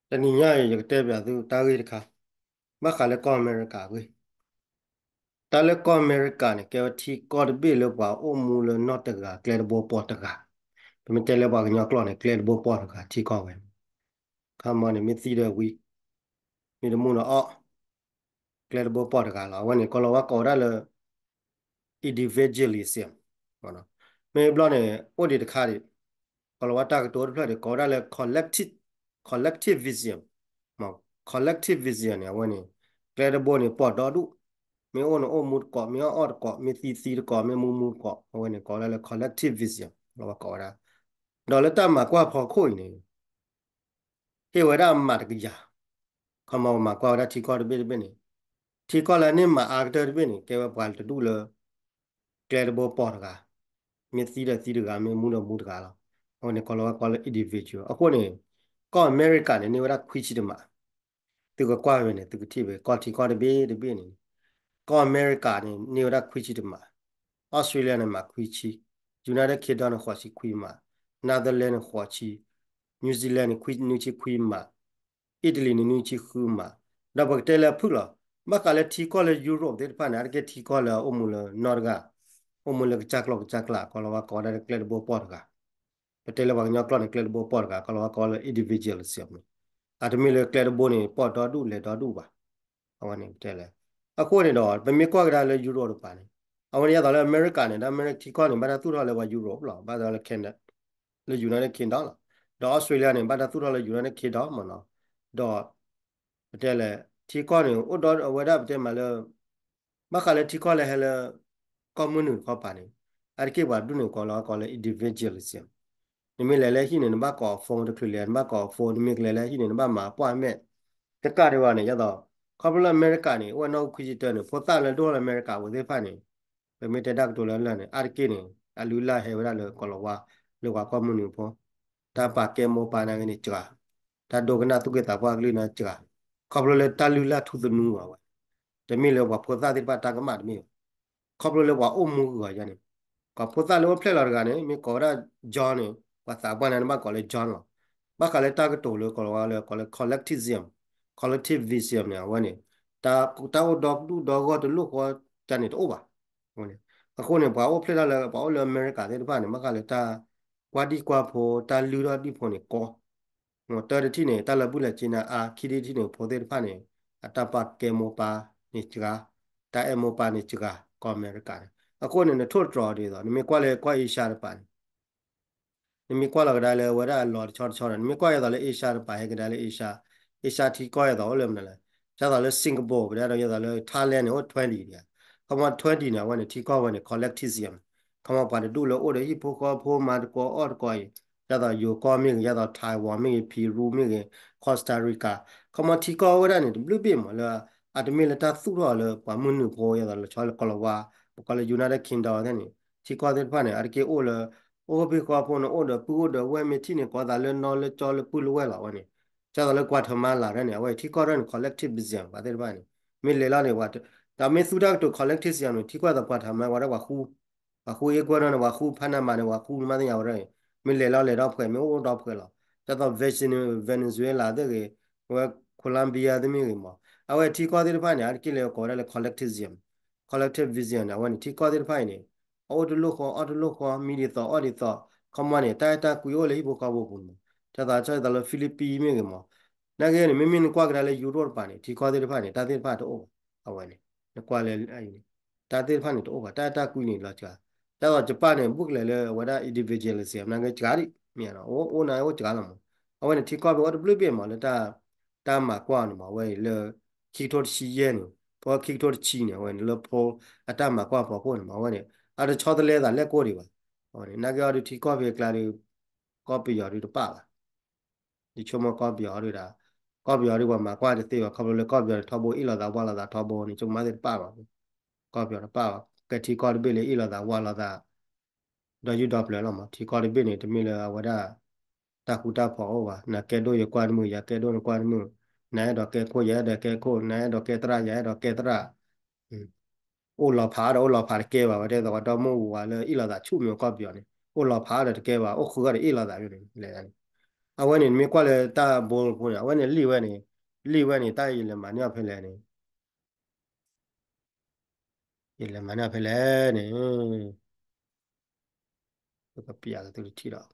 တနံၤညါအံၤ ယကတဲပၠးသုတၢ်ဂ့ၢ်တခါ, ဘၣ်ဃးလၢကီၢ်အမဲရကၤအဂ့ၢ်. တၢ်လၢကီၢ်အမဲရကၤန့ၣ် ကဲဝဲထံကီၢ်တဘ့ၣ်လၢပှၤအိၣ်မူလၢနီၢ်တဂၤကျဲတဘိပီၢ်တဂၤ, ပမ့ၢ်တဲလၢပှၤကညီကျိာ်န့ၣ် ကျဲတဘိပီၢ်တဂၤ ထံကီၢ်ဝဲန့ၣ်. ခီမီန့ၣ် မ့ၢ်သံဒီးဝံၤ, မ့ၢ်တမူဒီးအီၣ်, ကျဲတဘိပီၢ်တဂၤလီၤ. အဝဲန့ၣ် ကီၤလၤဝါကိးဝဲဒၣ်လၢ individualism မ့ၢ်ဘျီန့ၣ် အိၣ်ဒံးတခါဒံး, ကီၤလၤဝါတၢ်ကတိၤတဖျၢၣ်ဒံး ကိးဝဲဒၣ်လၢ collective, collectivism, collectivism န့ၣ် အဝဲန့ၣ် ကျဲတဘိန့ၣ် ပီၢ်ဒီဒူၣ်, မ့ၢ်အိၣ်န့ၣ်အိၣ်မူတကိး, မ့ၢ်အီၣ်အီၣ်တကိး, မ့ၢ်သံသံတကိး, မ့ၢ်မူမူတကိး, အဝဲန့ၣ်ကိးဝဲဒၣ်လၢ collectivism လီၤ ပကိးဝဲဒၣ်. ဒီးလၢတၢ်မၤကွၢ်ဖီခိၣ်အံၤန့ၣ် ဟ့ၣ်ဝဲဒၣ်အမးတကယၤ, ခီမီပမၤကွၢ်ဝဲဒၣ်ထံကီၢ်တဘ့ၣ်တဘ့ၣ်န့ၣ်, ထံကီၢ်လၢအန့ၢ်မးအါကတၢၢ်တဘ့ၣ်န့ၣ် ကဲဝဲပှၤတဒူၣ်လၢ ကျဲတဘိပီၢ်တဂၤ, မ့ၢ်သံဒီးသံတဂၤ, မ့ၢ်မူဒီးမူတဂၤလီၤ. အဝဲန့ၣ် ကီၤလၤဝါကိးလၢ individual. အဃိန့ၣ် ကီၢ်အမဲရကၤန့ၣ် န့ၢ်ဝဲဒၣ်ခွံဆံတမး, သုကကွၢ်ဝဲန့ၣ် သုကထံၣ်ဝဲ ကီၢ်ထံကီၢ်တဘ့ၣ်တဘ့ၣ်န့ၣ်, ကီၢ်အမဲရကၤန့ၣ် န့ၢ်ဝဲဒၣ်ခွံဆံတမး, အီစထြ့လယါန့ၣ် မးခွံဆံ, United Kingdom န့ၣ် ဃိးဆံခွံမး, Netherlands န့ၣ် ဃိးဆံ, New Zealand န့ၣ် နွံဆံခွံမး, Italy န့ၣ် နွံဆံဃုမး, ဒီးပကတဲလၢအဖုၣ်လီၤ. ဘၣ်ဃးလၢထံကီၢ်လၢ Europe သ့ၣ်တဖၣ်န့ၣ် အါတက့ၢ်ထံကီၢ်လၢအအိၣ်မူလၢနီၢ်တဂၤ, အိၣ်မူလၢကစၢ်ကျိာ်ကစၢ်ကျး, ကီၤလၤဝါကိးဝဲဒၣ်လၢကျဲတဘိပီၢ်တဂၤ, ပတဲလၢပှၤကညီကျိာ်န့ၣ် ကျဲတဘိပီၢ်တဂၤ, ကီၤလၤဝါကိးလၢ individualism န့ၣ်, အတမ့ၢ်လၢကျဲတဘိန့ၣ် ပီၢ်ဒီဒူၣ်လဲၤဒီဒူၣ်ဘၣ်. အဝဲန့ၣ်ပတဲလဲၣ်. အဃိန့ၣ်ဒီး ပမ့ၢ်ကွၢ်ကဒါလၢ Europe တပၤန့ၣ်, အဝဲန့ၣ် ယသးလၢအမဲရကၤန့ၣ် ဒီးအမဲရကၤထံကီၢ်န့ၣ် ဘၣ်တၢ်သူၣ်ထီၣ်လၢပှၤ Europe လီၤ, ဘၣ်သးလၢ Canada, လၢ United Kingdom လီၤ. ဒီး Australia န့ၣ် ဘၣ်တၢ်သူၣ်ထီၣ်လၢ United Kingdom မ့ၢ်နီၤ. ဒီး ပတဲလဲၣ်, ထံကီၢ်န့ၣ် အိၣ်ဒီးအဝဲဒၣ်ပတဲမးလၢ ဘၣ်ဃးလၢထံကီၢ်လၢဟဲလၢ ကီၢ်မုၢ်နုာ်တခီပၤန့ၣ်, အါတက့ၢ်ပှၤဒူၣ်န့ၣ် ကိးလီၤကိးလၢ individualism. နမ့ၢ်လဲၤလၢဟံၣ်န့ၣ် နဘၣ်ကိး phone တချုးလဲၤ နဘၣ်ကိး phone, နမ့ၢ်ကလဲၤလၢဟံၣ်န့ၣ် နဘၣ်မၤပှၢ်မဲာ်, တကးဒံးဘၣ်န့ၣ် ယသး, ခီဖျိလၢအမဲရကၤန့ၣ် အိၣ်ဝဲနီၢ်ကီၢ်ခွံဆံတၢန့ၣ် ဖိသၣ်လၢဒိၣ်ထီၣ်လၢအမဲရကၤဝဲသ့ၣ်တဖၣ်န့ၣ်, ပမ့ၢ်တဲတၢ်ကတိၤလၢလၢ်န့ၣ် အါတက့ၢ်န့ၣ် အလုၢ်အလၢ်ဟဲဝဲဒၣ်လၢကီၤလၤဝါ, လၢပှၤကီၢ်မုၢ်နုာ်ဖိ, တၢ်ပာ်ကဲမိၢ်ပၢ်နာ်က့န့ၣ်စှၤ, တၢ်ဒိကနၣ်သူၣ်က့သးပှၢ်ကလုၢ်နာ်က့စှၤ, ခီဖျိလၢတၢ်လုၢ်လၢ်ထူသနူအဝဲ, တမ့ၢ်လၢပှၤဖိသၣ်သ့ၣ်တဖၣ်တၢ်ကမၣ်တမ့ၢ်ဘၣ်. ခီဖျိလၢပှၤအိၣ်မူဂီၤယါန့ၣ်, ပှၤဖိသၣ်လၢအိၣ်ဖျဲၣ်လီၤတဂၤန့ၣ် မ့ၢ်ကိးဝဲဒၣ် John န့ၣ် ပှၤသးပှၢ်န့ၣ် နဘၣ်ကိးလၢ John လီၤ. ဘၣ်ဃးလၢတၢ်ကတိၤလၢကီၤလၤဝါလၢကိးလၢ collectivism, collectivism န့ၣ် အဝဲန့ၣ်, တၢ်အိၣ်ဒီဒူၣ်ဒီဂီၢ်တလိၣ်ဃီတၢ်န့ၣ်တအိၣ်ဘၣ်. အဃိန့ၣ် ပှၤအိၣ်ဖျဲၣ်ထီၣ်လၢ ပှၤအိၣ်လၢအမဲရကၤသ့ၣ်တဖၣ်န့ၣ် ဘၣ်ဃးလၢတၢ်ကွၢ်ဒံၣ်ကွၢ်ဖိ တၢ်လုၢ်ထီၣ်ဒံၣ်ဖိန့ၣ်ကီ, တၢတထံၣ်န့ၣ် တၢ်လၢာ်ဘူၣ်လၢာ်စ့နၤအါ, ခံထံၣ်တထံၣ်န့ၣ် ဖိသ့ၣ်တဖၣ်န့ၣ် အတၢ်ပာ်ကဲမိၢ်ပၢ်န့ၣ်စှၤ, တၢ်အဲၣ်မိၢ်ပၢ်န့ၣ်စှၤ ကီၢ်အမဲရကၤန့ၣ်. အဃိန့ၣ် နထိၣ်တြီၤဒ်သိး နမ့ၢ်ကွၢ်လၢကီၢ်အ့ရှါတပၤန့ၣ် နမ့ၢ်ကွၢ်လီၤကဒါလၢအဝဲဒၣ်အလီၤတဆီတဆီဒီး နမ့ၢ်ကွၢ်ယသးလၢအ့ရှါတပၤ ဟဲကဒါလၢအ့ရှါ, အ့ရှါထံကီၢ်ယသးအိၣ်လၢမနုၤလဲၣ်, ဒ်သိးလၢ Singapore ပတဲဒီးယသးလၢ Thailand န့ၣ် အိၣ် twenty ဒံးဧါ, ခီမီ twenty န့ၣ် အဝဲန့ၣ် ထံကီၢ်ဝဲန့ၣ် collectivism, ခီမီပှၤတဒူၣ်လၢအိၣ်ဒီးဟံၣ်ဖိဃီဖိမၤသကိးအီၣ်သကိးအံၤ, ဒ်သိးယိၤကီၢ်မ့ၢ်ဂ့ၤ, ဒ်သိး Taiwan မ့ၢ်ဂ့ၤ, Peru မ့ၢ်ဂ့ၤ, Costa Rica, ခီမီထံကီၢ်ဝဲဒၣ်န့ၣ် တဘျုးဘ့ၣ်မးလၢ အတမ့ၢ်လၢတၢ်သူၣ်ထီၣ်လၢပှၤမုၢ်နုာ်ဖိ ယသးလၢဆီလၢကီၤလၤဝါ, ပကိးလၢ United Kingdom သ့ၣ်န့ၣ်, ထံကီၢ်သ့ၣ်တဖၣ်န့ၣ် အါတက့ၢ်အိၣ်လၢ အိၣ်ဖှိၣ်ဖိဃီဖိန့ၣ် အိၣ်ဒီးပုၢ်အိၣ်ဒီးဝဲၢ် မ့ၢ်ထံၣ်န့ၣ် ကိးသးလၢနီၢ်လၢကၠီလၢပုၢ်လၢဝဲၢ်လီၤ. အဝဲန့ၣ် ဒ်သိးလၢ Guatemala န့ၣ် အဝဲထံကီၢ်ဒၣ်န့ၣ် collectivism ပှၤသ့ၣ်တဖၣ်န့ၣ် မ့ၢ်လဲၤလီၤန့ၣ် ဒီးမ့ၢ်သူတၢ်ကတိၤ collectivism န့ၣ် ထံကီၢ်သး Guatemala ဝဲဒၣ်ပှၤဃူ, ပှၤဃူ Ecuador န့ၣ် ပှၤဃူ Panama န့ၣ် ပှၤဃူ နမ့ၢ်သ့ၣ်ညါဝဲဒၣ်န့ၣ် မ့ၢ်လဲၤလီၤလဲၤဒီဖှဲး မ့ၢ်အိၣ်ဒီဖှဲးလီၤ. ဒ်သိး Venezuela သ့ၣ်ဂ့ၤ, ဝဲ Colombia သ့ၣ်မ့ၢ်ဂ့ၤမး, အဝဲထံကီၢ်သ့ၣ်တဖၣ်န့ၣ် အါတက့ၢ်လၢကိးဝဲဒၣ်လၢ collectivism, collectivism န့ၣ် အဝဲန့ၣ် ထံကီၢ်သ့ၣ်တဖၣ်အံၤန့ၣ် အအိၣ်တလိၣ်ဃီ အီၣ်တလိၣ်ဃီ မံဒ်သိးအီၣ်ဒ်သိး, ခီမီန့ၣ် တၢ်အဲၣ်တၢ်ကွံအိၣ်လၢဟံၣ်ဖိဃီဖိပူၤမး, ဒ်သိးဆီဒ်သိးလၢ Philippines မ့ၢ်ဂ့ၤမး, နာ်က့န့ၣ် မ့မ့ၢ်နကွၢ်ကဒါလၢ Europe တပၤန့ၣ် ထံကီၢ်သ့ၣ်တဖၣ်န့ၣ် တၢ်သ့ၣ်တဖၣ်တအိၣ်ဘၣ်. အဝဲန့ၣ် နကွၢ်လၢ တၢ်သ့ၣ်တဖၣ်န့ၣ်တအိၣ်ဘၣ်, တၢ်အဲၣ်တၢ်ကွံန့ၣ်လီၤစှၤ. ဒ်သိး Japan န့ၣ် ဘူးကလဲာ်လၢအဝဲဒၣ် individualism နာ်က့စှၤဒံး မ့ၢ်နီၤ အိၣ်အိၣ်နာ်က့အိၣ်စှၤလီၤမး. အဝဲန့ၣ် ထံကီၢ်ဖဲအိၣ်တဘျုးဘ့ၣ်မးလၢတၢ် တၢ်မၤကွၢ်န့ၣ်မး အဝဲအံၤလၢ ခံကထိတဆံယဲၢ်န့ၣ်, ဖဲခံကထိတဆံန့ၣ် အဝဲန့ၣ် လၢ poll အတၢ်မၤကွၢ်ဖီခိၣ်န့ၣ်မး အဝဲန့ၣ် အတဆီတလဲသးလဲၣ်ကိၢ်ဒံးဘၣ်. အဝဲန့ၣ် နာ်က့အီၤဒုးထံကီၢ်ဖဲအကျါဒီး ကီၢ်ပယီၤဒုးတပၣ်ဘၣ်. ယဆိကမိၣ်ကီၢ်ပယီၤဒုးဒၣ် ကီၢ်ပယီၤဒုးပှၤမၤကွၢ်တသ့ဘၣ် ခီဖျိလၢကီၢ်ပယီၤန့ၣ်ထီဘိအ့ၣ်လိာ်သးဝါလိာ်သးထီဘိန့ၣ် ဆိကမိၣ်သ့ၣ်တပၣ်ဘၣ်. ကီၢ်ပယီၤတပၣ်ဘၣ် ကဲထံကီၢ်တဘ့ၣ်လၢအ့ၣ်လိာ်သးဝါလိာ်သး ဒီးယူၢ်ဒီပျၢၤလီၤမး ထံကီၢ်တဘ့ၣ်န့ၣ် တမ့ၢ်လၢအဝဲဒၣ် တၢ်ဃူတၢ်ဖိးအိၣ်ဘၣ် နကဲဒိၣ်ယကွၢ်တမုာ် ယကဲဒိၣ်နကွၢ်တမုာ် နအဲၣ်ဒိးကဲခိၣ် ယအဲၣ်ဒိးကဲခိၣ် နအဲၣ်ဒိးကဲသရၣ် ယအဲၣ်ဒိးကဲသရၣ် အိၣ်လီၤဖးဒီးအိၣ်လီၤဖးတကဲဘၣ် ဝဲတဲသီဒီမုၢ်ဝၤလၢအ့ၣ်လိာ်သးဆူၣ်မ့ၢ်ကီၢ်ပယီၤန့ၣ် အိၣ်လီၤဖးဒီးတကဲဘၣ် အိၣ်ဃုာ်ဒီးအ့ၣ်လိာ်သးန့ၣ် လဲၤန့ၣ် အဝဲန့ၣ် နမ့ၢ်ကွၢ်လၢတၢ် bold ဖိန့ၣ် အဝဲန့ၣ်လံာ်ဝဲန့ၣ်, လံာ်ဝဲန့ၣ် တၢ်ယလဲၤမၤန့ၢ်အီၤဖဲလဲၣ်န့ၣ်, ယလဲၤမၤန့ၢ်အီၤဖဲလဲၣ်န့ၣ်, ပကပျးသုတထံၣ်ဒီး,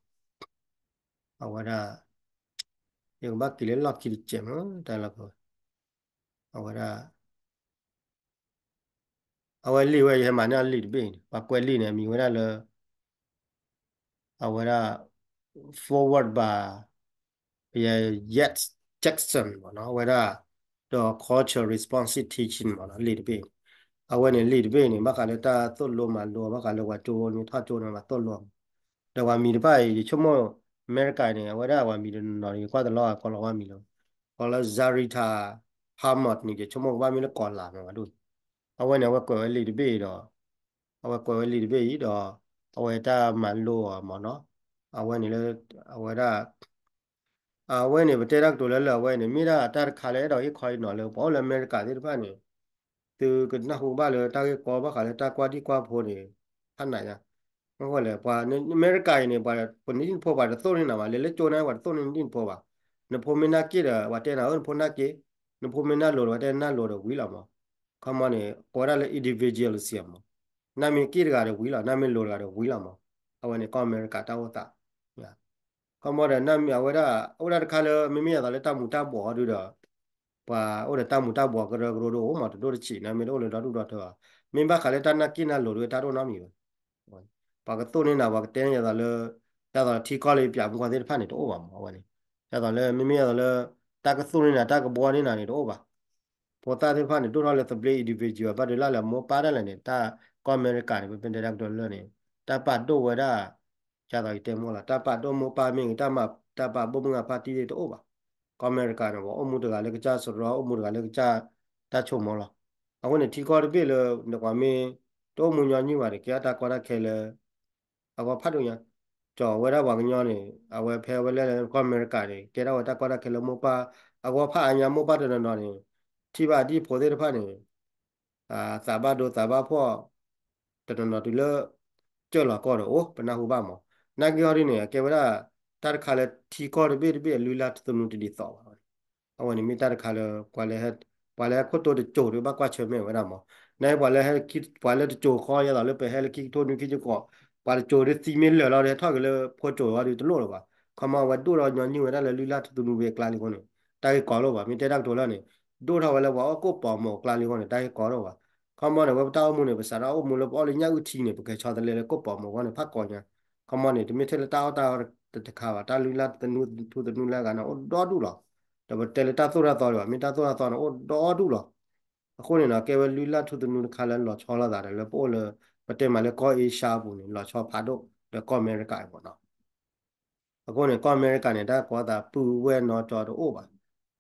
အဝဲဒၣ်, ယကဘၣ်က့ၤလၢလီၢ်ခံတစဲးမး တၢ်လီၢ်ဖိ, အဝဲဒၣ် အဝဲလံာ်ဝဲ ယဟဲမၤန့ၢ်အီၤလံာ်တဘ့ၣ်န့ၣ် ပှၤကွဲးလံာ်န့ၣ် အမံၤဝဲဒၣ်လၢ အဝဲဒၣ် foreword by Yat Jackson မ့ၢ်နီၤ, အဝဲဒၣ် The Culture Responsive Teaching မ့ၢ်နီၤ, လံာ်တဘ့ၣ်န့ၣ်, အဝဲန့ၣ်လံာ်တဘ့ၣ်န့ၣ် ဘၣ်ဃးလၢတၢ်သိၣ်လိမၤလိ ဘၣ်ဃးလၢပှၤကၠိန့ၣ် ထီၣ်ကၠိန့ၣ် ပှၤသိၣ်လိမၤ, ဒီးပှၤမံၤတဖၣ်အံၤ ယဆိကမိၣ် အမဲရကၤန့ၣ် အဝဲဒၣ်ပှၤမံၤတနီၤန့ၣ် ယကွၢ်တလီၤ ကိးလီၤဝဲမံၤလီၤ, ကိးလၢ Zarita Hammond န့ၣ် ယဆိကမိၣ်ကဘၣ်မ့ၢ်လၢကီၤလၤမ့ၢ်ဝဲဒၣ်, အဝဲန့ၣ် အဝဲကွဲးဝဲလံာ်တဘ့ၣ်အံၤဒီး, အဝဲကွဲးဝဲလံာ်တဘ့ၣ်အံၤဒီး, အဝဲတၢ်မၤလိအီၤမ့ၢ်နီၤ, အဝဲန့ၣ်လၢ, အဝဲဒၣ် အဝဲန့ၣ် ပတဲတၢ်ကတိၤလၢလၢအဝဲန့ၣ် မ့ၢ်ဒၣ်တၢ်တခါလၢအဲၣ်ဒိးဟ့ၣ်ခီအံၤနီၤလၢ ပှၤအိၣ်လၢအမဲရကၤသ့ၣ်တဖၣ်န့ၣ်, သုကနၢ်ဟူဘၣ်လၢတၢ်ဂ့ၢ်ကီဘၣ်ဃးလၢတၢ်ကွၢ်ဒံၣ်ကွၢ်ဖိန့ၣ်, ဖးနးညါ, မ့ၢ်လဲၣ် ပှၤအမဲရကၤအံၤန့ၣ် ပှၤပနံၣ်ဖိပှၤတသိၣ်န့ၢ်နၤဘၣ် လဲၤလၢကၠိန့ၣ် ပှၤတသိၣ်န့ၢ်နံၣ်နဖိဘၣ်, နဖိမ့ၢ်နၢ်က့ၣ်ဒီး ပှၤတဲနၤအၢ နဖိနၢ်က့ၣ်, နဖိမ့ၢ်နၢ်လိၤဒီး ပှၤတဲနၢ်လိၤဒီးဝံၤလီၤမး, ခီမီန့ၣ် ကိးဝဲဒၣ်လၢ individualism မး, နမ့ၢ်က့ၣ်တဂၤဒီးဝံၤလီၤ နမ့ၢ်လိၤတဂၤဒီးဝံၤလီၤမး, အဝဲန့ၣ်ကီၢ်အမဲရကၤတၢ်အိၣ်သး ခီမီဒီးနမ့ၢ်အဝဲဒၣ် အိၣ်ဒၣ်တခါလၢ မ့မ့ၢ်အသိးလၢတၢ်မူၤတၢ်ဘှီးအီၤဒုဒီး, ပှၤအိၣ်ဒီးတၢ်မူၤတၢ်ဘှီးကရၢကရိဒိၣ်အိၣ်မး တဒိၣ်တဆံး နမ့ၢ်တအိၣ်လၢဒီဒူၣ်ဒီထၢဘၣ်, မ့ၢ်ဘၣ်ဃးလၢတၢ်နာ်က့ၢ်နာ်လိၤဒုတၢ်ဒိၣ်နီတမံၤဘၣ်, ပှၤကသိၣ်န့ၢ်နၤ ပှၤကတဲန့ၢ်ယသိးလၢ, ယသိးလၢထံကီၢ်လၢယပျးမူကီၢ်သ့ၣ်တဖၣ်န့ၣ် တအိၣ်ဘၣ်မး အဝဲန့ၣ်, ယသိးလၢမ့မ့ၢ်အသိးလၢ, တၢ်ကသိၣ်န့ၢ်နၤ တၢ်ကဘှီန့ၢ်နၤန့ၣ် တအိၣ်ဘၣ် ဖိသၣ်သ့ၣ်တဖၣ်န့ၣ် ဒိၣ်ထီၣ်လၢသဘျ့ individual ဘၣ်ဒုးလၢ်လၢမိၢ်ပၢ်ဒၣ်လဲာ်န့ၣ် တၢ်ကီၢ်အမဲရကၤန့ၣ် ပမ့ၢ်တဲတၢ်ကတိၤလၢန့ၣ်, တၢ်ပာ်ဒိၣ်ဝဲဒၣ်, ယသိးယတဲမိၢ်လီၤ တၢ်ပာ်ဒိၣ်မိၢ်ပၢ်မ့ၢ်ဂ့ၤ တၢ်ပာ်ဘိၣ်မုၢ်ဂၤဖါတံၢ်သ့ၣ်တအိၣ်ဘၣ်, ကီၢ်အမဲရကၤန့ၣ် ပှၤအိၣ်မူတဂၤလၢကစၢ်စရီ အိၣ်မူတဂၤလၢကစၢ်, တၢ်ဆိကမိၣ်လီၤ, အဃိန့ၣ်ထံကီၢ်တဘ့ၣ်လၢ, နကွၢ်မ့ၢ်, တအိၣ်မူညီနုၢ်ဘၣ်န့ၣ် ကဲထီၣ်တၢ်ကီတၢ်ခဲလၢ အဂီၢ်ဖးဒိၣ်ညါ, ကၠီဝဲဒၣ်ပှၤကညီန့ၣ် အဝဲဖဲဝဲလဲၣ်လၢကီၢ်အမဲရကၤန့ၣ် ကဲထီၣ်ဝဲတၢ်ကီတၢ်ခဲလၢမိၢ်ပၢ်, အဂီၢ်ဖးအါညါမိၢ်ပၢ်တနီၤနီၤန့ၣ်, ထံၣ်ဘၣ်ဒ်ဖိသ့ၣ်တဖၣ်န့ၣ်, သးဘၣ်ဒိသးဘၣ်ဖှီၣ်, တနီၤနီၤတုၤလၢ, ကၢၢ်လီၤကီၢ်ဒီးအိၣ် ပနၢ်ဟူဘၣ်မး, နာ်က့ၢ်အီၤဒ်န့ၣ် အကဲဝဲဒၣ်, တၢ်တခါလၢထံကီၢ်တဘ့ၣ်တဘ့ၣ်အလုၢ်လၢ်သနူတဒ်သိးဘၣ် အဝဲန့ၣ်မ့ၢ်တၢ်တခါလၢ, ပှၤလၢဟဲခိၣ်တိတစိၤဒီးဘၣ်ကွၢ်ဆၢၣ်မဲာ်ဝဲဒၣ်မး, နပှၤလၢ, ပှၤလၢတစိၤဃီ ယသိးလၢပဟဲလၢခံကထိနွံခံကထိ, ပှၤတစိၤဒ်သံမ့ၢ်လၢာ်လီၤဒီးဟဲထီၣ်က့ၤလၢဖိစိၤဝဲဒီးတလိၣ်လၢၤဘၣ်, ခီမီအဝဲဒိၣ်ထီၣ်ညီနုၢ်ဝဲဒၣ်လၢလုၢ်လၢ်ထူသနူဝဲအကျါလံအဃိန့ၣ်, တၢ်ဂ့ၢ်ကီလိၣ်ဘၣ် မ့ၢ်တဲတၢ်ကတိၤလၢန့ၣ်, ဒိၣ်ထီၣ်ဝဲလၢပှၤအီၣ်ကိၣ်ပီးမိးအကျါလံအဃိန့ၣ် တၢ်ဂ့ၢ်ကီလိၣ်ဘၣ်, ခီမီန့ၣ် ဝဲပတၢ်အိၣ်မူန့ၣ် ပစးထီၣ်အိၣ်မူလၢပအီၣ်လၢညၣ်အုၣ်ထံန့ၣ် ပကဲဆီတလဲလၢကိၣ်ပီးမိးအဃိန့ၣ် ဖးကီညါ, ခီမီန့ၣ် တမ့ၢ်ထဲလၢတၢ်အီၣ်တၢ်အီတခါဘၣ် တၢ်လုၢ်လၢ်သနူထူသနူလၢအဂၤန့ၣ်အိၣ်ဒီဒူၣ်လီၤ, ဒီးပတဲလၢတၢ်သိၣ်တၢ်သီဒံးဘၣ် မ့ၢ်တၢ်သိၣ်တၢ်သီန့ၣ်အိၣ်ဒီဒူၣ်လီၤ, အဃိန့ၣ်ဒီး ကဲဝဲလုၢ်လၢ်ထူသနူတခါလၢလီၤဆီလိာ်သးဒီးလၢပအိၣ်လၢ, ပတဲမးလၢကီၢ်အ့ရှါပူၤန့ၣ် လီၤဆီဖးဒိၣ်, ဒီးကီၢ်အမဲရကၤအံၤမးနီၤ အဃိန့ၣ် ကီၢ်အမဲရကၤန့ၣ် တၢ်ကီသးပုၢ်ဝဲၢ်နီၢ်ကၠီတအိၣ်ဘၣ်,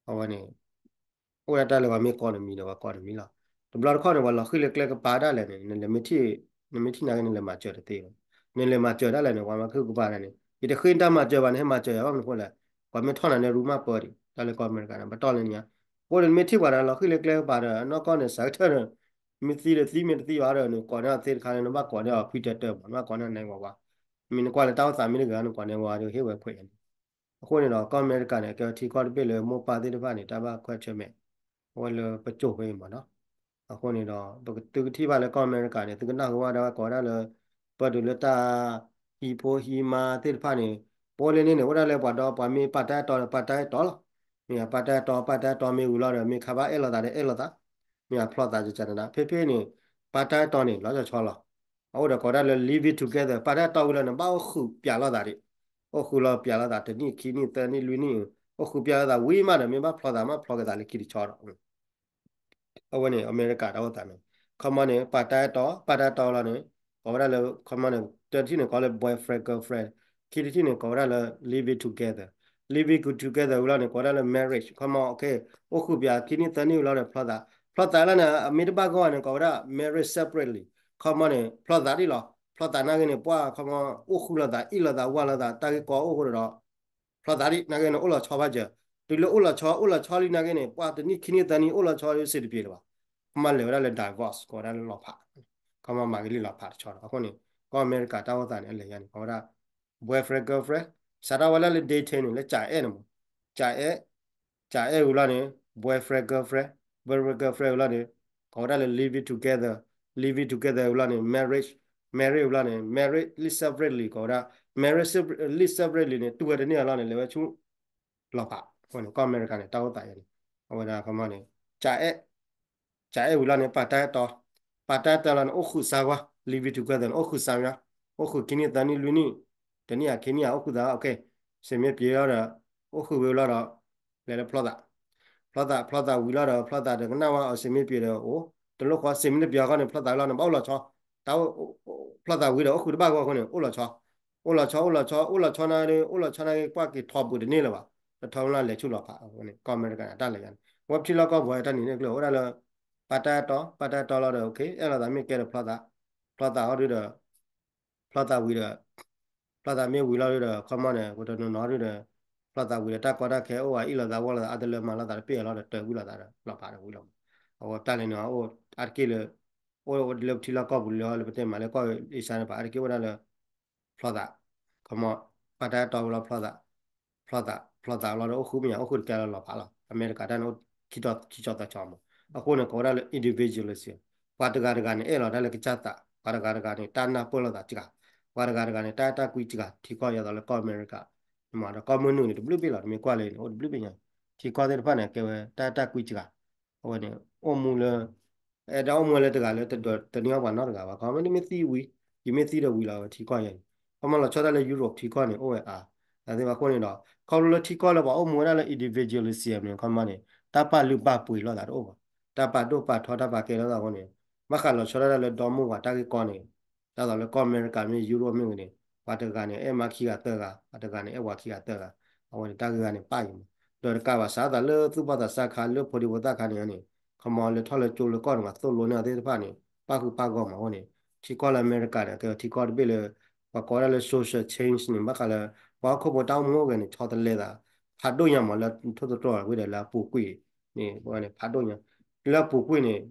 အဝဲန့ၣ်, အိၣ်ဒၣ်တၢ်လၢပှၤမ့ၢ်ကီနမံၤဒီးပှၤကီနမံၤလီၤ, တဘျီတခီၣ်န့ၣ် ပှၤလီၤဃံၤလၢကျဲကပၤဒၣ်လဲာ်န့ၣ် နလဲၤမ့ၢ်ထံၣ်, နမ့ၢ်ထံၣ်နာ်က့ နလဲၤမၤစၢၤတသ့ဘၣ်, နလဲၤမၤစၢၤဒၣ်လဲာ်န့ၣ် ပှၤမၤခုကပၤဒၣ်န့ၣ် ယတဃ့နတၢ်မၤစၢၤဘၣ် နဟဲမၤစၢၤယၤဘၣ်မနုၤဃိလဲၣ်, ပှၤမ့ၢ်ထီၣ်နၤန့ၣ် ရူမၢ်ပၢဒံး တၢ်လၢကီၢ်အမဲရကၤန့ၣ် ပတီၢ်လၢညါ, အဃိန့ၣ် နမ့ၢ်ထံၣ်ပှၤဒီးလီၤဃံၤလၢကျဲကပၤဒီး နီၢ်ကီၢ်န့ၣ် စးကတၢၢ်န့ၣ် မ့ၢ်သံဒီးသံ မ့ၢ်တသံဘၣ်ဒီး နကိးန့ၢ်အီၤသ့တခါန့ၣ် နဘၣ်ကိးန့ၢ်အီၤဖုတဲတၢၢ်မး နဘၣ်ကိးန့ၢ်အီၤနဲဝဲဝါ, မ့ၢ်နကွၢ်လၢတၢ်အိၣ်သးမ့ၢ်တဂ့ၤ နကိးန့ၢ်ဝဲဒီးဟ့ၣ်ဝဲခွဲးန့ၣ်, အဃိန့ၣ်ဒီး ကီၢ်အမဲရကၤန့ၣ် ကဲဝဲထံကီၢ်တဘ့ၣ်လၢမိၢ်ပၢ်သ့ၣ်တဖၣ်န့ၣ် တၢ်ဘၣ်ကွၢ်ဆၢၣ်မဲာ်, အဝဲလၢပစိၤဖဲအံၤမးနီၤ, အဃိန့ၣ်ဒီး ပကသုကထံၣ်ဘၣ်လၢကီၢ်အမဲရကၤန့ၣ် သုကနၢ်ဟူဘၣ်ဒၣ်ဝဲကိးဝဲဒၣ်လၢ, ပၢၢ်တုၤလၢတၢ်, ဟံၣ်ဖိဟံၣ်မါသ့ၣ်တဖၣ်န့ၣ်, ပအိၣ်လၢန့ၣ်န့ၣ် အိၣ်ဒၣ်လၢပှၤဒီးပှၤမ့ၢ်ပာ်တၢ်အဲၣ်တီဒီး ပာ်တၢ်အဲၣ်တီလီၤ, မ့ၢ်ပာ်တၢ်အဲၣ်တီ ပာ်တၢ်အဲၣ်တီမ့ၢ်ဝံၤလီၤဒီး မ့ၢ်ခါဘၣ်အဲၣ်လိာ်သးဒီးအဲၣ်လိာ်သး, မ့ၢ်ဖျီသးကကနဒၣ် ဖဲဖဲန့ၣ်, ပာ်တၢ်အဲၣ်တီန့ၣ် လီၤဆီဆီလီၤ, အအိၣ်ဒီးကိးဒၣ်လၢ living together ပာ်တၢ်အဲၣ်တီဝံၤလီၤန့ၣ် ဘၣ်အိၣ်ဃုာ်ပျးလိာ်သးဒံး, အိၣ်ဃုာ်လီၤပျးလိာ်သး တနံၣ်ခံနံၣ်သၢနံၣ်လွံၢ်နံၣ်, အိၣ်ဃုာ်ပျးလိာ်သးဝံၤမးဒီး မ့ၢ်ဘၣ်ဖျီသးမးဖျီက့ၤသးလၢခံတဆီဒီး အဝဲန့ၣ် အမဲရကၤတၢ်အိၣ်သးန့ၣ်, ခီမီန့ၣ် ပာ်တၢ်အဲၣ်တီ ပာ်တၢ်အဲၣ်တီလီၤန့ၣ်, ကိးဝဲဒၣ်လၢ ခီမီန့ၣ် တထံၣ်န့ၣ် ကိးလၢ boyfriend girlfriend, ခံတထံၣ်န့ၣ် ကိးဝဲဒၣ်လၢ living together, living together ဝံၤလီၤန့ၣ် ကိးဝဲဒၣ်လၢ marriage ခီမီ အိၣ်ဃုာ်ပျးခံနံၣ်သၢနံၣ်ဝံၤလီၤန့ၣ် ဖျီသး, ဖျီသးလီၤန့ၣ် အမ့ၢ်တဘၣ်ဂီၢ်န့ၣ် ကိးဝဲဒၣ် marriage separately, ခီမီန့ၣ် ဖျီသးဒံးလီၤ, ဖျီသးနာ်က့န့ၣ် ပှၤခီမီ အိၣ်ဃုာ်လိာ်သး အ့ၣ်လိာ်သး ဝၢ်လိာ်သး တၢ်ဂ့ၢ်ကီအိၣ်အဃိဒီး ဖျီသးဒံး နာ်က့န့ၣ် အိၣ်လီၤဆီဘၣ်စၢၤ, တုၤလၢအိၣ်လီၤဆီ အိၣ်လီၤဆီလံနာ်က့န့ၣ် ပှၤတနံၣ်ခံနံၣ်သၢနံၣ် အိၣ်လီၤဆီစ့တပ့ၤလၢၤဘၣ်, ခီမီလဲၤဝဲဒၣ်လၢ divorce ကိးဝဲဒၣ်လၢလီၤဖး, ခီမီမၤကလံၣ်လီၤဖးတဆီဒီး အဃိန့ၣ် ကီၢ်အမဲရကၤတၢ်အိၣ်သးန့ၣ် အလဲၤယါန့ၣ် ကိးဝဲဒၣ် boyfriend girlfriend, စးထီၣ်ဝဲဒၣ်လၢ dating န့ၣ် လၢကအဲၣ်န့ၣ်မး, ကအဲၣ်, ကအဲၣ်ဝံၤလီၤန့ၣ် boyfriend girlfriend, boyfriend girlfriend ဝံၤလီၤန့ၣ် ကိးဝဲဒၣ်လၢ living together, living together ဝံၤလီၤန့ၣ် marriage, marriage ဝံၤလီၤန့ၣ် marriage live separately ကိးဝဲဒၣ် marriage live separately န့ၣ် တူၢ်ဝဲတန့ၢ်အလီၢ်န့ၣ် လဲၤဝဲဆူ လီၤဖး, အဃိန့ၣ် ကီၢ်အမဲရကၤန့ၣ် တၢ်အိၣ်သးယဲန့ၣ် အဝဲဒၣ်ခီမီန့ၣ် ကအဲၣ် ကအဲၣ်ဝံၤလီၤန့ၣ် ပာ်တၢ်အဲၣ်တီ, ပာ်တၢ်အဲၣ်တီလီၤန့ၣ် အိၣ်ဃုာ်စါကွၢ်, living together န့ၣ် အိၣ်ဃုာ်စါမး, အိၣ်ဃုာ်ခံနံၣ်သၢနံၣ်လွံၢ်နံၣ်, တနံၣ်အခံနံၣ်အ အိၣ်ဃုာ်သး okay, စ့မ့ၢ်ပှဲၤလီၤဒီး အိၣ်ဃုာ်ဝံၤလီၤဒီး လဲၤလၢဖျီသး, ဖျီသး ဖျီသးဝံၤလီၤဒီး ဖျီသးဒီးကနၣ်ဝဲအီၤ စ့မ့ၢ်ပှဲၤဒီးအိၣ်, တလိၣ်ဃီ စ့မ့ၢ်တပှဲၤအီၤခီန့ၣ် ဖျီသးလီၤန့ၣ် ဘၣ်အိၣ်လီၤဆီ, တၢ် ဖျီသးဝံၤဒီး အိၣ်ဃုာ်တဘၣ်ဂီၢ်အဃိန့ၣ် အိၣ်လီၤဆီ အိၣ်လီၤဆီ အိၣ်လီၤဆီ အိၣ်လီၤဆီနာ်က့ အိၣ်လီၤဆီနာ်က့ ကွၢ်က့ၤထီဘူးတန့ၢ်လၢၤဘၣ်, တထီမ့ၢ်လၢလဲၤဆူလီၤဖးအဃိန့ၣ် ကီၢ်အမဲရကၤန့ၣ် အတၢ်လဲၤယါန့ၣ် ဝဲပထံလီၢ်ကီၢ်ပူၤတၢ်နံၤန့ၣ်ကျၢၤ အိၣ်ဒၣ်လၢ ပာ်တၢ်အဲၣ်တီ ပာ်တၢ်အဲၣ်တီလီၤဒီး okay အဲၣ်လိာ်သးမ့ၢ်ကဲဒီးဖျီသး, ဖျီသးအီၤဒုဒီး ဖျီသးဝံၤဒီး ဖျီသးမ့ၢ်ဝံၤလီၤဒုဒီး ခီမီန့ၣ် ပတနီၤနီၤဒုဒီး ဖျီသးဝံၤဒီး တၢ်ကီတၢ်ခဲအိၣ်ဝဲ အ့ၣ်လိာ်သးဝီလိာ်သး အတလၢမၤလိာ်သးတပ့ၢ်အလီၤဒီး တၢၤဝံၤလိာ်သးဒီး လီၤဖးဒီးဝံၤလီၤမး, အဝဲတၢ်လဲၤန့ၣ် အိၣ်အါတက့ၢ်လၢ အိၣ်လၢပထံလီၢ်ကီၢ်ပူၤလၢလၢပတဲမးလၢကီၢ်အ့ရှါန့ၣ် ပှၤအါတက့ၢ်အိၣ်ဒၣ်လၢ ဖျီသး, ခီမီ ပာ်တၢ်အဲၣ်တီဝံၤလီၤဖျီသး, ဖျီသး ဖျီသးလီၤဒီးအိၣ်ဃုာ်မ့ၢ်ညါ အိၣ်ဃုာ်တကဲလီၤလီၤဖးလီၤ, အမဲရကၤတၢ်န့ၣ် ခံတီၤခံဆီသီဆီမး, အဃိန့ၣ် ကိးဝဲဒၣ်လၢ individualism, ပှၤတဂၤတဂၤန့ၣ် အဲၣ်လီၤတၢ်လၢကစၢ်သး, ပှၤတဂၤတဂၤန့ၣ် တၢ်နၢ်ပၢၢ်လိာ်သးစှၤ, ပှၤတဂၤတဂၤန့ၣ် တၢ်အဲၣ်တၢ်ကွံစှၤ, ထံကီၢ်ယဲသိးလၢကီၢ်အမဲရကၤ, မ့ၢ်ဒီးကီၢ်မုၢ်နုာ်န့ၣ် တဘျုးဘ့ၣ်လီၤ, နမ့ၢ်ကွၢ်လၢန့ၣ် အိၣ်တဘျုးဘ့ၣ်ညါ, ထံကီၢ်သ့ၣ်တဖၣ်န့ၣ် ကဲဝဲတၢ်အဲၣ်တၢ်ကွံစှၤ, အဝဲန့ၣ် အိၣ်မူလၢ အဲၣ်ဒိးအိၣ်မူဝဲလၢတဂၤလၢ တဒိးတန့ၢ်အီၣ်ပှၤနီတဂၤဘၣ်, ခီမီ နမ့ၢ်သံဝံၤ ယမ့ၢ်သံဒီးဝံၤလီၤဝဲထံကီၢ်ယဲန့ၣ်, ခီမီလီၤဆီဒၣ်လၢ Europe ထံကီၢ်န့ၣ် အိၣ်ဝဲအါ, အသ့ၣ်ဘၣ်အဃိန့ၣ်ဒီး ခီဖျိလၢထံကီၢ်လၢပှၤအိၣ်မူဝဲဒၣ်လၢ individualism န့ၣ် ခီမီန့ၣ် တၢ်ပာ်လုၢ်ပာ်ပှ့ၤလိာ်သးတအိၣ်ဘၣ်, တၢ်ပာ်ဒိၣ်ပာ်ထီတၢ်ပာ်ကဲလိာ်သးအဃိန့ၣ်, ဘၣ်ဃးလီၤဆီဒၣ်တၢ်လၢဒီမါဝၤတၢ်ဂ့ၢ်ကီန့ၣ် ဒ်သိးလၢကီၢ်အမဲရကၤမ့ၢ် Europe မ့ၢ်ဂ့ၤန့ၣ် ပှၤတဂၤန့ၣ် အဲၣ်မါခံဂၤသၢဂၤ, ပှၤတဂၤန့ၣ် အဲၣ်ပှၤခံဂၤသၢဂၤ, အဝဲန့ၣ်တၢ်ဂ့ၢ်ဂၤန့ၣ်ပာ်ယံၤမး, ဒီးတကးဘၣ် စးသးလၢသူၣ်ဘီၣ်သးစၢ်ခါ လၢဖိဒံဖိသၣ်ခါန့ၣ်န့ၣ် ခီမီလၢထီၣ်လၢကၠိလၢကီၢ်န့ၣ် ပှၤသိၣ်လိန့ၢ်အီၤသ့ၣ်တဖၣ်န့ၣ် ပၣ်ဃုာ်ပၣ်ဂီၢ်မးအဃိန့ၣ် ထံကီၢ်လၢအမဲရကၤန့ၣ် ကဲထံကီၢ်တဘ့ၣ်လၢ ပှၤကိးဝဲဒၣ်လၢ social change န့ၣ် ဘၣ်ဃးလၢ ပှၤဟီၣ်ခိၣ်ဖိတၢ်အိၣ်မူအိၣ်ဂဲၤန့ၣ် ဆီတလဲသး ဖးဒိၣ်ညါမး လၢထိၣ်သတြီၤဝံၤဒီးလၢအပူၤကွံာ်န့ၣ် ဖးဒိၣ်ညါ, လၢအပူၤကွံာ်န့ၣ်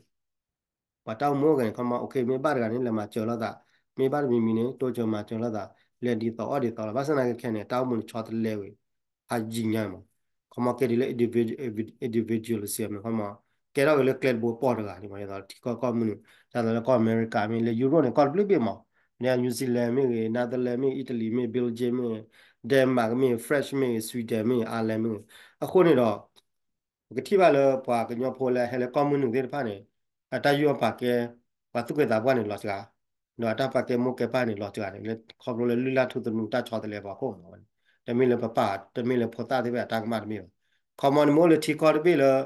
ပှၤတၢ်အိၣ်မူအိၣ်ဂဲၤန့ၣ် ခီမီ okay မ့ၢ်ဘၣ်တဂၤန့ၣ် လဲၤမၤစၢၤလိာ်သး, မ့ၢ်ဘၣ်တမံၤမံၤန့ၣ် တိစၢၤမၤစၢၤလိာ်သး, လဲၤဒ်သိးအီၣ်ဒ်သိးလီၤ, ဘၣ်ဆၣ်သနာ်က့ခဲန့ၣ် တၢ်အိၣ်မူန့ၣ်ဆီတလဲဝံၤ ဖးယံၤညါမး, ခီမီကဲဒ်လၢ individualism န့ၣ် ခီမီ ကဲထီၣ်က့ၤလၢကျဲတဘိပီၢ်တဂၤန့ၣ်မး ဒ်သိးထံကီၢ်ကီၢ်မုၢ်နုာ် ဒ်သိးလၢကီၢ်အမဲရကၤမ့ၢ် လၢ Europe န့ၣ် ကီၢ်တဘျုးဘ့ၣ်မး, လၢ New Zealand မ့ၢ်ဂ့ၤ, Netherlands မ့ၢ်ဂ့ၤ, Italy မ့ၢ်ဂ့ၤ, Belgium မ့ၢ်ဂ့ၤ, Denmark မ့ၢ်ဂ့ၤ, France မ့ၢ်ဂ့ၤ, Sweden မ့ၢ်ဂ့ၤ, Ireland မ့ၢ်ဂ့ၤ, အဃိန့ၣ်ဒီး ပကထံၣ်ဘၣ်လၢပှၤကညီဖိလၢဟဲလၢကီၢ်မုၢ်နုာ်သ့ၣ်တဖၣ်န့ၣ် အတၢ်ယူးယီၣ်ပာ်ကဲ ပှၤသူၣ်က့သးပှၢ်န့ၣ်လီၤစှၤ, ဒီးအတၢ်ပာ်ကဲမိၢ်ကဲပၢ်န့ၣ်လီၤစှၤန့ၣ် လၢခီဖျိလၢလုၢ်လၢ်ထူသနူတၢ်ဆီတလဲပှၤခိၣ်မးဝဲန့ၣ်, တမ့ၢ်လၢပပၢ် တမ့ၢ်လၢဖိသၣ်သ့ၣ်တဖၣ်အတၢ်ကမၣ်တမ့ၢ်ဘၣ်. ခီမီနမ့ၢ်အိၣ်လၢထံကီၢ်တဘ့ၣ်လၢ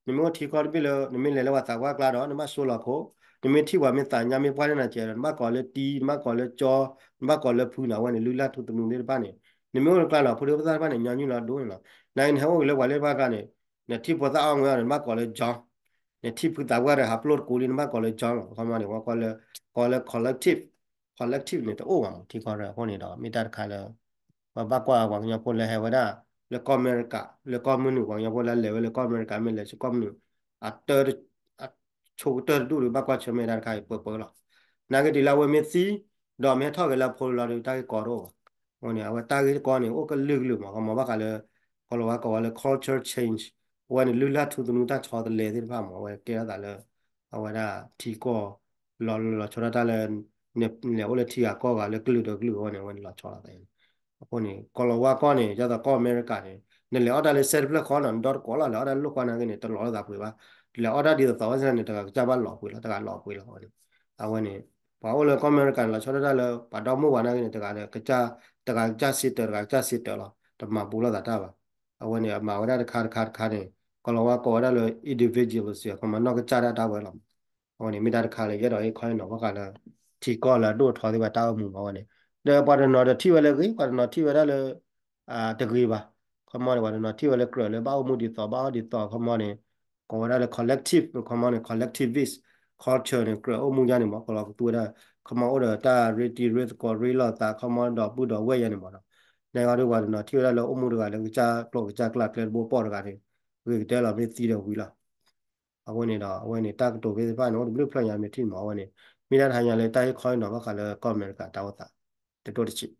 နမ့ၢ်အိၣ်ထံကီၢ်တဘ့ၣ်လၢ နမ့ၢ်လဲၤလၢပှၤသးပှၢ်ကျါဒီး နဘၣ်ဆိလီၤခိၣ်, နမ့ၢ်ထံၣ်ပှၤမ့ၢ်သးညါမ့ၢ်ပှၢ်န့ၢ်နၤစဲးဒီး နဘၣ်ကိးလၢတံၤ, နဘၣ်ကိးလၢကၠီ, နဘၣ်ကိးလၢဖုန့ၣ် အဝဲန့ၣ်လုၢ်လၢ်ထူသနူသ့ၣ်တဖၣ်န့ၣ်, နမ့ၢ်အိၣ်လၢကျါလီၤ ဖိဒံဖိသၣ်တဖၣ်န့ၣ် ညီနုၢ်လီၤဒိၣ်န့ၣ်လီၤ. နနဟဲအိၣ်က့ၤလၢပှၤလၢပှၢ်ကျါန့ၣ် နထံၣ်ဖိသၣ်အီၣ်ငွဲအီၤဒီး နဘၣ်ကိးလၢ John, နထံၣ်ဖုသးပှၢ်ဒီး ဟးပျိၢ်တကိးလံ နဘၣ်ကိးလၢ John လီၤ. ခီမီန့ၣ် ပှၤကိးလၢ ကိးလၢ collective, collective န့ၣ် တအိၣ်ဘၣ်မး ထံကီၢ်ရၢအဃိန့ၣ်ဒီး မ့ၢ်တၢ်တခါလၢ ပဘၣ်ကွၢ်ပှၤကညီဖိလၢဟဲဝဲဒၣ် လၢကီၢ်အမဲရကၤ လၢကီၢ်မုၢ်နုာ် ပှၤကညီဖိလၢလဲၤဝဲလၢကီၢ်အမဲရကၤ မ့ၢ်လဲၤဆူကီၢ်မုၢ်နုာ် အတၢ် အဆိကတၢၢ်တဒူၣ်ဒီး ဘၣ်ကွၢ်ဆၢၣ်မဲာ်တၢ်တခါအံၤပှဲၤပှဲၤလီၤ. နာ်က့ဒ်လၢအဝဲမ့ၢ်သံ ဒီးမ့ၢ်ဟဲထီၣ်က့ၤလၢအဖိလီၤဒီး တၢ်ဂ့ၢ်ကီတအိၣ်ဘၣ်. အဃိန့ၣ် အဝဲတၢ်ဂ့ၢ်တကီန့ၣ် အိၣ်ကလုာ်ကလုာ်မး ကမၤဘၣ်ဃးလၢ ကီၤလၤဝါကိးဝဲလၢ culture change အဝဲန့ၣ် လုၢ်လၢ်ထူသနူတၢ်ဆီတလဲသ့ၣ်တဖၣ်မး အဝဲကဲထီၣ်သးလၢ အဝဲဒၣ်ထံကီၢ် လီၤလီၤဆီဒၣ်တၢ်လၢ နလဲၤအိၣ်လၢထံဂၤကီၢ်ဂၤလၢကလုာ်ဒီးကလုာ်အဝဲန့ၣ် အဝဲန့ၣ်လီၤဆီလီၤသး အဃိန့ၣ် ကီၤလၤဝါကီၢ်န့ၣ် ဒ်သိးကီၢ်အမဲရကၤန့ၣ် နလဲၤအီၣ်တၢ်လၢစဲတဖျၢၣ်ဃီနီၤ နဒီတကိးလီၤ လဲၤအီၣ်တၢ်လၢလိၣ်ဃီနာ်က့န့ၣ် တလီၤလိာ်သးပှ့ၤဘၣ်. လဲၤအီၣ်တၢ်ဒ်သိးသိးဝဲစ့ၢ်န့ၣ် တဂၤကစၢ်ဘၣ်လီၤပှ့ၤလီၤ တဂၤလီၤပှ့ၤလီၤ အဝဲန့ၣ် အဝဲန့ၣ် ပှၤအိၣ်လၢကီၢ်အမဲရကၤန့ၣ် လီၤဆီဒၣ်တၢ်လၢ ပှၤဒီမါဝၤနာ်က့န့ၣ် တဂၤဒီး တဂၤကစၢ်စ့တၢး တဂၤကစၢ်စ့တၢးလီၤ တမၤဘူးလိာ်သးတၢ်ဘၣ်. အဝဲန့ၣ် အမၤဝဲဒၣ်တခါတခါတခါန့ၣ် ကီၤလၤဝါကိးဝဲဒၣ်လၢ individualism ခီမီနီၢ်ကစၢ်ဒၣ်တၢ်ဝဲလီၤ. အဝဲန့ၣ် မ့ၢ်တၢ်တခါလၢ ယအဲၣ်ဒိးဟ့ၣ်ခီဟ့ၣ်နီၤဘၣ်ဃးလၢ ထံကီၢ်လၢအဒိၣ်အထီသ့ၣ်တဖၣ်တၢ်အိၣ်မူမး အဝဲန့ၣ် ဒီးပှၤတနီၤဒီးထံၣ်ဝဲလၢအဂ့ၤ ပှၤတနီၤထံၣ်ဝဲဒၣ်လၢ တဂ့ၤဘၣ်. ခီမီန့ၣ် ပှၤတနီၤထံၣ်ဝဲလၢကြၢးလၢဘၣ်အိၣ်မူဒ်သိး ဘၣ်အီၣ်ဒ်သိး ခီမီန့ၣ် ကိးဝဲဒၣ်လၢ collective ခီမီန့ၣ် collectivist culture န့ၣ် ကြၢးအိၣ်မူယါန့ၣ်မး ကလီၤကသူဝဲဒၣ် ခီမီအိၣ်ဒီးတၢ်ရ့တံၤရ့သကိးရ့လိာ်သး ခီမီဒီးပုၢ်ဒီးဝဲၢ်ယါန့ၣ်မးဒီး နဂီၢ်ဒုးပှၤတနီၤထံၣ်ဝဲဒၣ်လၢအိၣ်မူတဂၤလၢကစၢ်ကျိာ်ကစၢ်ကျၢ်ကျဲတဘိပီၢ်တဂၤန့ၣ် ဂ့ၤကတၢၢ်လီၤမ့ၢ်သံဒီးဝံၤလီၤ. အဃိန့ၣ်ဒီး အဝဲန့ၣ် တၢ်ကတိၤဖဲသ့ၣ်တဖ၁န့ၣ် အိၣ်တဘျုးဖျၢၣ်ညါမ့ၢ်ထံၣ်မး အဝဲန့ၣ် မ့ၢ်ဒၣ်တဟါညါလၢတၢ်ဟ့ၣ်ခီဟ့ၣ်နီၤဘၣ်ဃးလၢကီၢ်အမဲရကၤတၢ်အိၣ်သး တတိၢ်တဆံး